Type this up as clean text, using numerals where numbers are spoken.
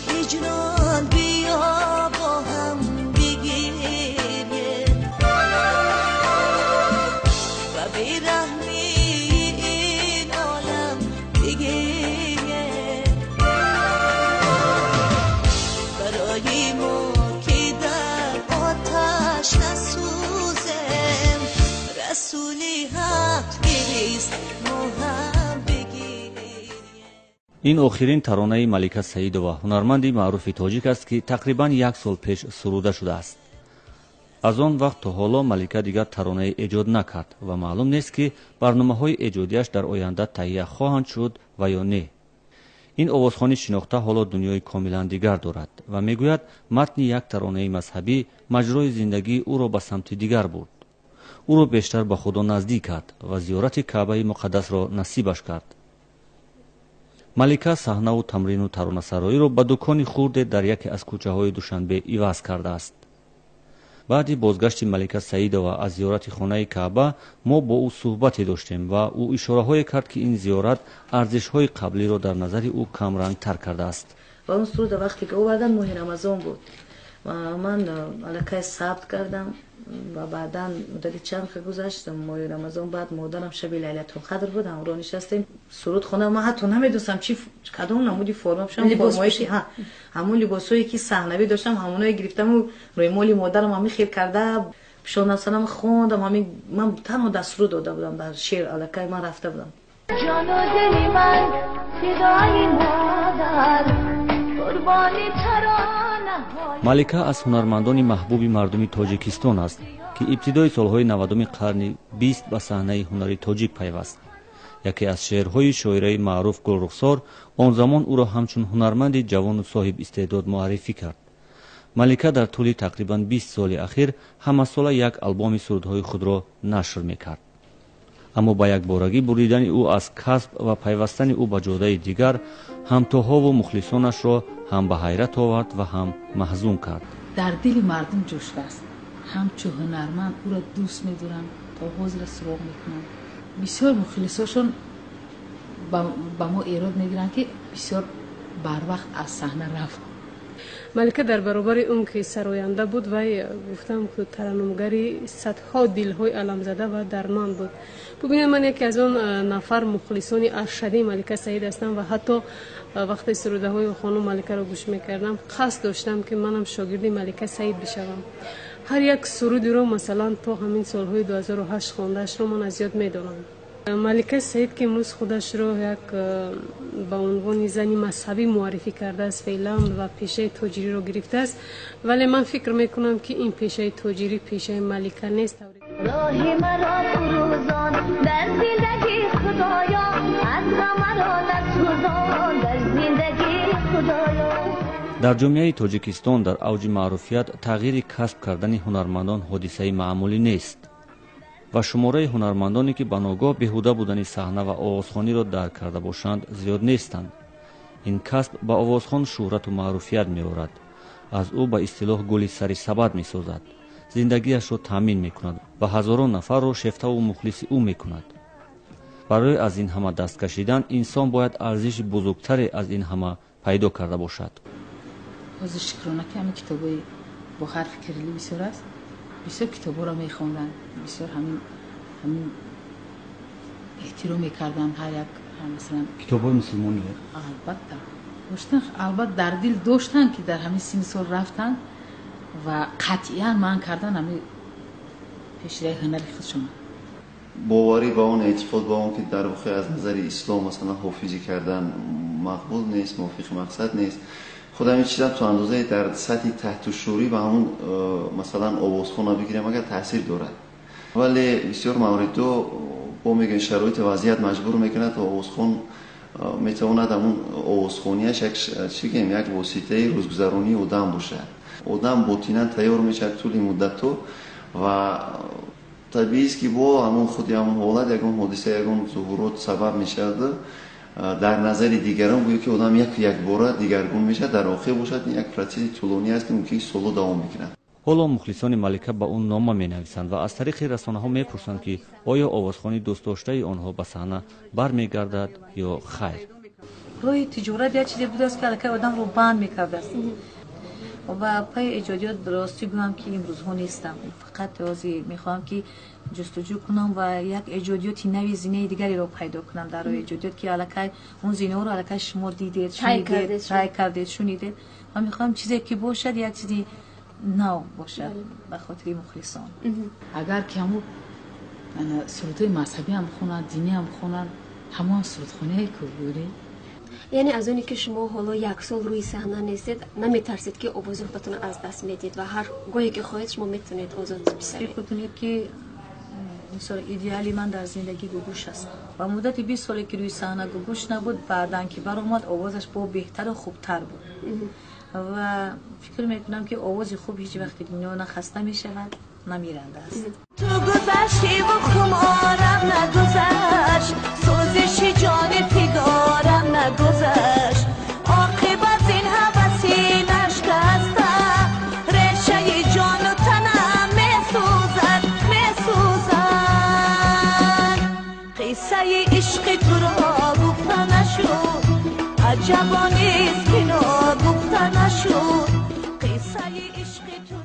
هجران بیا با هم بگیریم و بیرحمی این عالم بگیریم برای ما که در آتش نسوزیم رسول حق گریست ما هم بگیریم. Ин охирин таронаи Малика Саидова, ҳунарманди маъруфи тоҷик аст, ки тақрибан як сол пеш суруда шудааст. Аз он вақт то ҳоло Малика дигар таронае эҷод накард ва маълум нест, ки барномаҳои эҷодиаш дар оянда таҳия хоҳанд шуд ва ё не. Ин овозхони шинохта ҳоло дунёи комилан дигар дорад ва мегӯяд, матни як таронаи мазҳабӣ маҷрои зиндагии ӯро ба самти дигар бурд, ӯро бештар ба Худо наздик кард ва зиёрати Каъбаи муқаддасро насибаш кард. Малика саҳнаву тамрину таронасароиро ба дукони хурде дар яке аз кӯчаҳои Душанбе иваз кардааст. Баъди бозгашти Малика Саидова аз зиёрати хонаи Каъба мо бо ӯ суҳбате доштем ва ӯ ишораҳое кард, ки ин зиёрат арзишҳои қаблиро дар назари ӯ камрангтар кардааст. Ва он суруда вақте ки овардан, моҳи Рамазон буд ва ман аллакай сабт кардам ва баъдан муддати чанд ки гузашт, моҳи Рамазон баъд модарам шаби Лайлатулқадр буд, ҳамроҳ нишастем, суруд хондам. Ман ҳатто намедонистам чи кадом намуди форма пӯшам. Либос. Формое ки ҳамон либосҳое ки саҳнавӣ доштам, ҳамоное гирифтаму рӯймоли модарам ҳамин хел карда пӯшонасанам, хондам. Ҳамин ман танҳо дар суруд дода будам, дар шеър аллакай ман рафта будам. Ҷону дили ман фидои модар, қурбони таронаҳои Малика аз ҳунармандони маҳбуби мардуми Тоҷикистон аст, ки ибтидои солҳои 90-уми қарни 20 ба саҳнаи ҳунари тоҷик пайваст. Яке аз шеърҳои шоираи маъруф Гулрухсор он замон ӯро ҳамчун ҳунарманди ҷавону соҳиб истеъдод муаррифӣ кард. Малика дар тӯли тақрибан 20 соли ахир ҳамасола як албоми сурудҳои худро нашр мекард, аммо ба якборагӣ буридани ӯ аз касб ва пайвастани ӯ ба ҷодаи дигар ҳамтоҳову мухлисонашро ҳам ба ҳайрат овард ва ҳам маҳзун кард. Дар дили мардум ҷо шудааст. Ҳамчун ҳунарманд ӯро дӯст медоранд, то ҳозира суроғ мекунанд. Бисёр мухлисошон ба мо эрод мегиранд, ки бисёр барвақт аз саҳна рафт. Малика дар баробари он ки сароянда буд, вай гуфтам, тараннумгари садҳо дилҳои аламзада ва дарманд буд. Бубинед, ман яке аз он нафар мухлисони ашадии Малика Саид ҳастам ва ҳатто вақте сурудаҳои хонум Маликаро гӯш мекардам, қасд доштам, ки манам шогирди Малика Саид бишавам. Ҳар як сурудиро, масалан, то ҳамин солҳои 2008 хондаашро ман аз ёд медонам. Малика Саид, ки имрӯз худашро як ба унвони зани мазҳабӣ муаррифӣ кардааст феълан ва пешаи тоҷириро гирифтааст, вале ман фикр мекунам, ки ин пешаи тоҷирӣ пешаи Малика нест. Роҳи маро фурӯзон дар зиндагӣ, Худоё, аз ғамаро насӯзон дар зиндагӣ, Худоё. Дар ҷомеаи Тоҷикистон дар авҷи маъруфият тағйири касб кардани ҳунармандон ҳодисаи маъмулӣ нест ва шумораи ҳунармандоне, ки ба ногоҳ беҳуда будани саҳна ва овозхониро дарк карда бошанд, зиёд нестанд. Ин касб ба овозхон шӯҳрату маъруфият меорад, аз ӯ ба истилоҳ гули сари сабад месозад, зиндагиашро таъмин мекунад ва ҳазорон нафарро шефтаву мухлиси ӯ мекунад. Барои аз ин ҳама даст кашидан инсон бояд арзиши бузургтаре аз ин ҳама пайдо карда бошад. Ҳозир шукрона, ки ҳамин китобҳои бо ҳарфи кирилӣ бисёр аст. Бисёр китобҳоро мехонданд, бисёр ҳамин эҳтиром мекарданд ҳар як, масалан. Китобҳои мусулмонӣ. Албатта, доштан, албатта, дар дил доштанд, ки дар ҳамин синни сол рафтанд ва қатъиян манъ кардан ҳамин пешраи ҳунари худшон. Боварӣ ба он, эътиқод ба он, ки дар воқеъ аз назари ислом, масалан, ҳофизӣ кардан мақбул нест, мувофиқи мақсад нест. Худ ҳамин чизам то андозае дар сатҳи таҳтушӯрӣ ба ҳамун масалан овозхона бигирем агар, таъсир дорад. Вале бисёр мавридҳо бо мегӯем, шароити вазъият маҷбур мекунад то овозхон метавонад ҳамун овозхонияш як, чӣ гӯем, як воситаи рӯзгузаронии одам бошад. Одам ботинан тайёр мешавад тӯли муддатҳо ва табиист, ки бо ҳамун худи ҳамун ҳолат, ягон ҳодиса, ягон зуҳурот сабаб мешавад, дар назари дигарон гӯё ки одам яку якбора дигаргун мешавад. Дар воқеъ бошад, ин як процесси тӯлонӣ аст, ки мумкин солҳо давом мекунад. Ҳоло мухлисони Малика ба ӯ нома менависанд ва аз тариқи расонаҳо мепурсанд, ки оё овозхони дӯстдоштаи онҳо ба саҳна бармегардад ё хайр. Роҳи тиҷорат як чизе будааст, ки аллакай одамро банд мекардааст. Ва пайи эҷодиёт, ростӣ гӯям, ки имрӯзҳо нестам. Фақат ҳозир мехоҳам, ки ҷустуҷӯ кунам ва як эҷодиёти нави, зинаи дигареро пайдо кунам дар роҳи эҷодиёт, ки аллакай он зинаҳоро аллакай шумо дидед, шунидед, тай кардед, шунидед. Ва мехоҳам чизе ки бошад, як чизи нав бошад ба хотири мухлисон. Агар ки ҳамун сурудҳои мазҳабиам хонанд, диниам хонанд, ҳамон сурудхоние ку бури. Яъне аз оне ки шумо ҳоло як сол рӯи саҳна нестед, наметарсед, ки овози худатонро аз даст медиҳед ва ҳар гоҳе ки хоҳед, шумо метавонед озод бисавед? Фикр кунед, ки мисол, идеали ман дар зиндагӣ Гугуш аст. Ва муддати 20 соле ки рӯи саҳна Гугуш набуд, баъдан ки баромад, овозаш бо беҳтару хубтар буд. Ва фикр мекунам, ки овози хуб ҳеҷ вақти дунё на хаста мешавад, на миранда аст. Ту гузаштиву хуморам нагузашт, сӯзиши ҷони фигорам нагузашт. Оқибат ин ҳаваси нашкаста, решаи ҷону танам месӯзад, месӯзад. Қиссаи ишқи туро гуфта нашуд, аҷабо нест, ки ногуфта нашуд. Қиссаи ишқи туро